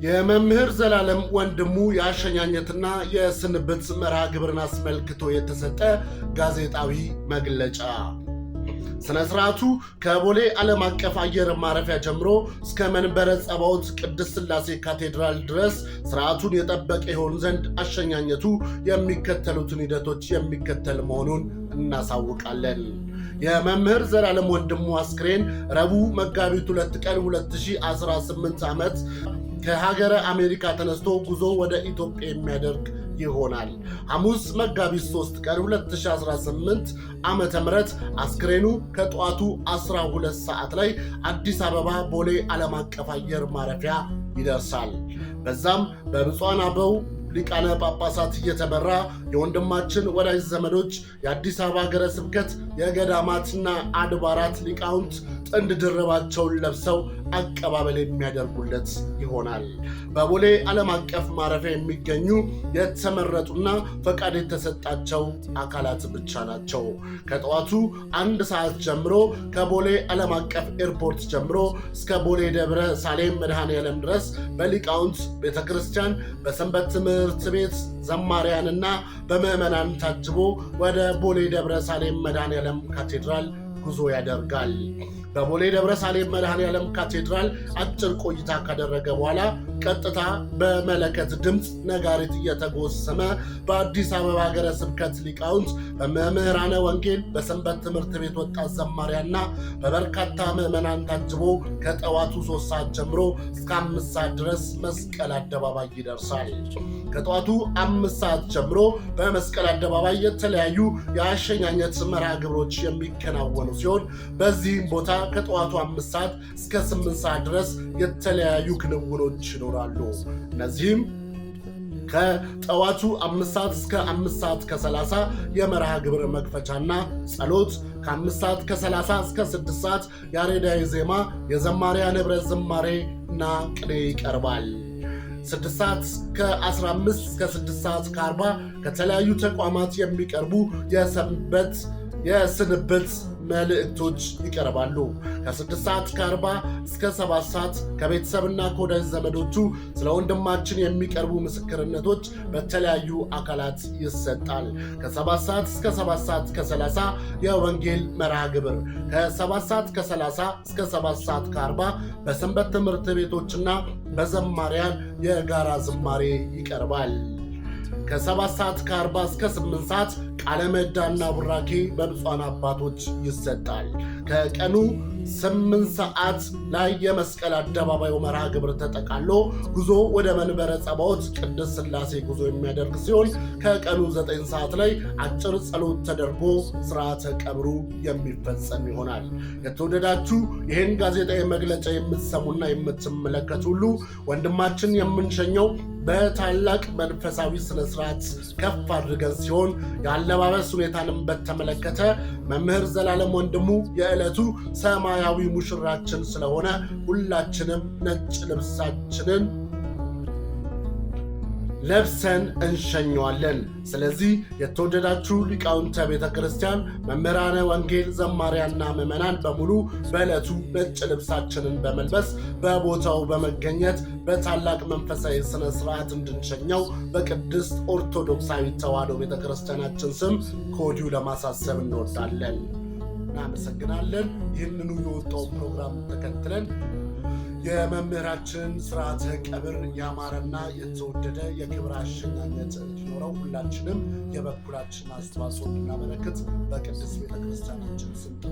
የመምህር ዘላለም ወንድሙ የአሸኛኘትና የስንብት መርሃ ግብርን አስመልክቶ የተሰጠ ጋዜጣዊ መግለጫ። ሥነ ሥርዓቱ ከቦሌ ዓለም አቀፍ አየር ማረፊያ ጀምሮ እስከ መንበረ ጸባዖት ቅድስት ሥላሴ ካቴድራል ድረስ ሥርዓቱን የጠበቀ ይሆን ዘንድ አሸኛኘቱ የሚከተሉትን ሂደቶች የሚከተል መሆኑን እናሳውቃለን። የመምህር ዘላለም ወንድሙ አስክሬን ረቡዕ መጋቢት 2 ቀን 2018 ዓመት ከሀገረ አሜሪካ ተነስቶ ጉዞ ወደ ኢትዮጵያ የሚያደርግ ይሆናል። ሐሙስ መጋቢት 3 ቀን 2018 ዓመተ ምህረት አስክሬኑ ከጠዋቱ 12 ሰዓት ላይ አዲስ አበባ ቦሌ ዓለም አቀፍ አየር ማረፊያ ይደርሳል። በዛም በብፁዓን አበው ሊቃነ ጳጳሳት እየተመራ የወንድማችን ወዳጅ ዘመዶች፣ የአዲስ አበባ ሀገረ ስብከት የገዳማትና አድባራት ሊቃውንት ጥንድ ድርባቸውን ለብሰው አቀባበል የሚያደርጉለት ይሆናል። በቦሌ ዓለም አቀፍ ማረፊያ የሚገኙ የተመረጡና ፈቃድ የተሰጣቸው አካላት ብቻ ናቸው። ከጠዋቱ 1 ሰዓት ጀምሮ ከቦሌ ዓለም አቀፍ ኤርፖርት ጀምሮ እስከ ቦሌ ደብረ ሳሌም መድኃኔዓለም ድረስ በሊቃውንት ቤተ ክርስቲያን፣ በሰንበት ትምህርት ቤት ዘማሪያንና በምዕመናን ታጅቦ ወደ ቦሌ ደብረ ሳሌም መድኃኔዓለም ካቴድራል ጉዞ ያደርጋል። በቦሌ ደብረ ሳሌም መድኃኔዓለም ካቴድራል አጭር ቆይታ ካደረገ በኋላ ቀጥታ በመለከት ድምፅ ነጋሪት እየተጎሰመ በአዲስ አበባ ሀገረ ስብከት ሊቃውንት፣ በመምህራነ ወንጌል፣ በሰንበት ትምህርት ቤት ወጣት ዘማሪያና በበርካታ ምዕመናን ታጅቦ ከጠዋቱ 3 ሰዓት ጀምሮ እስከ 5 ሰዓት ድረስ መስቀል አደባባይ ይደርሳል። ከጠዋቱ 5 ሰዓት ጀምሮ በመስቀል አደባባይ የተለያዩ የአሸኛኘት መርሃ ግብሮች የሚከናወኑ ሲሆን በዚህም ቦታ ከጠዋቱ 5 ሰዓት እስከ 8 ሰዓት ድረስ የተለያዩ ክንውኖች ይኖራሉ። እነዚህም ከጠዋቱ 5 ሰዓት እስከ 5 ሰዓት ከ30 የመርሃ ግብር መክፈቻና ጸሎት፣ ከ5 ሰዓት ከ30 እስከ 6 ሰዓት ያሬዳዊ ዜማ፣ የዘማሪያን ኅብረት ዝማሬ እና ቅኔ ይቀርባል። 6 ሰዓት ከ15 እስከ 6 ሰዓት ከ40 ከተለያዩ ተቋማት የሚቀርቡ የሰንበት የስንብት መልእክቶች ይቀርባሉ። ከ6 ሰዓት ከ40 እስከ 7 ሰዓት ከቤተሰብና ከወዳጅ ዘመዶቹ ስለ ወንድማችን የሚቀርቡ ምስክርነቶች በተለያዩ አካላት ይሰጣል። ከ7 ሰዓት እስከ 7 ሰዓት ከ30 የወንጌል መርሃ ግብር፣ ከ7 ሰዓት ከ30 እስከ 7 ሰዓት ከ40 በሰንበት ትምህርት ቤቶችና በዘማሪያን የጋራ ዝማሬ ይቀርባል። ከ7 ሰዓት ከ40 እስከ 8 ሰዓት ቃለ ምዕዳንና ቡራኬ በብፁዓን አባቶች ይሰጣል። ከቀኑ 8 ሰዓት ላይ የመስቀል አደባባዩ መርሃ ግብር ተጠቃሎ ጉዞ ወደ መንበረ ጸባዖት ቅድስት ሥላሴ ጉዞ የሚያደርግ ሲሆን ከቀኑ 9 ሰዓት ላይ አጭር ጸሎት ተደርጎ ስርዓተ ቀብሩ የሚፈጸም ይሆናል። የተወደዳችሁ ይህን ጋዜጣዊ መግለጫ የምትሰሙና የምትመለከቱ ሁሉ ወንድማችን የምንሸኘው በታላቅ መንፈሳዊ ስነስርዓት ከፍ አድርገን ሲሆን የአለባበስ ሁኔታንም በተመለከተ መምህር ዘላለም ወንድሙ የዕለቱ ሰማያዊ ሙሽራችን ስለሆነ ሁላችንም ነጭ ልብሳችንን ለብሰን እንሸኘዋለን። ስለዚህ የተወደዳችሁ ሊቃውንተ ቤተ ክርስቲያን፣ መምህራነ ወንጌል፣ ዘማሪያና ምዕመናን በሙሉ በዕለቱ ነጭ ልብሳችንን በመልበስ በቦታው በመገኘት በታላቅ መንፈሳዊ ስነ ስርዓት እንድንሸኘው በቅድስት ኦርቶዶክሳዊ ተዋሕዶ ቤተ ክርስቲያናችን ስም ከወዲሁ ለማሳሰብ እንወዳለን። እናመሰግናለን። ይህንኑ የወጣውን ፕሮግራም ተከትለን የመምህራችንን ስርዓተ ቀብር ያማረና የተወደደ የክብር አሸኛኘት እንዲኖረው ሁላችንም የበኩላችንን አስተዋጽኦ እንድናበረክት በቅድስት ቤተክርስቲያናችን ስም ጥሪ